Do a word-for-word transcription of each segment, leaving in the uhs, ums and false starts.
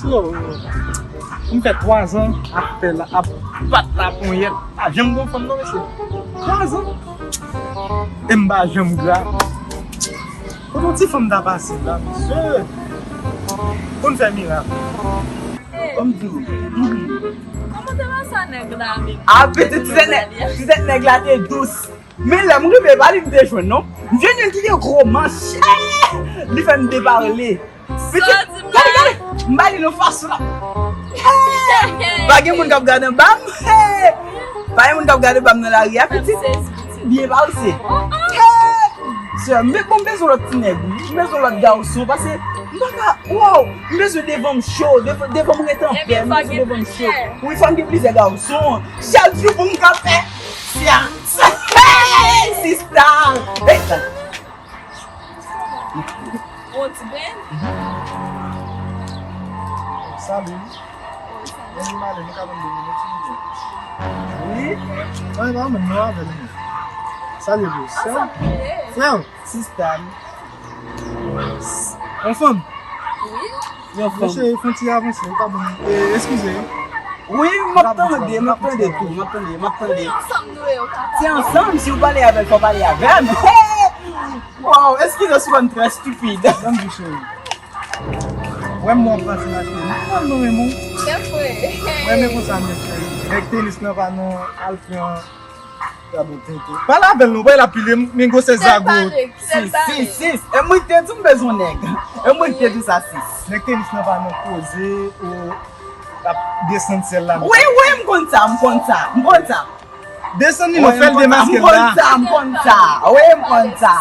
So, m fè twazan ap fè la, ap bat laponyèt. Pa janm gen fanm non, mesye. Twazan. E m pa janm gra. Kote yon ti fanm ta pase la, mesye? Pou n fè mirak. Kòm di w. Kòman te pase nèg la? A, pitit, ti tèt nèg, ti tèt nèg la te dous. Men lè m rive, pa li m te jwenn, non. M jwenn youn ki gen gwo manch. Li fè m depale. Pitit, gade, gade. M ba li nan fason la. Pa gen moun k ap gade anba m. Pa gen moun k ap gade anba m nan lari a, pitit. Byen pase. Sè, m be-, bon, m bezwen lòt ti nèg, wi. M bezwen lòt gason, paske m pa ka, wow, m bezwen devan m cho, devan, devan m ret anpè, m bezwen devan m cho. Wi, fò m gen plizyè gason. Chak jou pou m ka fè. Sè, sista. Hey, yon ti grenn. Salut. Mwen di male, nou ka ban m de minit, silvouplè? Wi. Mwen pa menm non avè l non. Salut, bro. Frè m. Sista m. Yon fanm. Wi. Yon fanm. Mesye, fon ti avanse, ou ka ban m, eh, eskize. Wi, m ap tande, m ap tande tou, m ap tande, m ap tande. Se ansanm nou ye, ou ka pale. Se ansanm, si w pale avè l, fò w pale avè m. Wow, eskize si w konn trè stupid. Ban m di cheri. Wè m wap pase mache. M pran non men mou. Mwen men konsa mesye. Nèg tenis nan pa nan al pran. Gade tenten. Pale avè l non, pa l ap pile m, men gwosè zago. Sis, sis, sis. E mwen ki te di m bezwen nèg. E mwen ki te di sa, sis. Nèg tenis nan pa nan koze ou ap desann syèl la. Wi, wi, m konn sa, m konn sa, m konn sa. Desann li non, fè l demaske l la. M konn sa, m konn sa. Wi, m konn sa.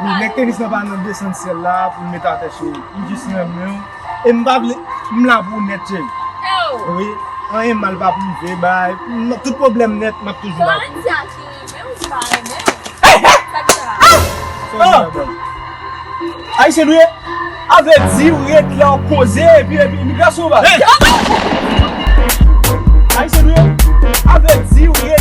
Wi, nèg tenis nan pa nan desann syèl la pou l met atè cheri. M jis renmen w. E m pa vle, m la pou w nèt, cheri. Wi, anyen mal p ap rive, bay. M, tout pwoblèm nèt, m ap toujou la pou ou. Ayisyen nou ye? A vle di w ret la w ap koze epi, epi imigrasyon w pa. Ayisyen nou ye? A vle di w ret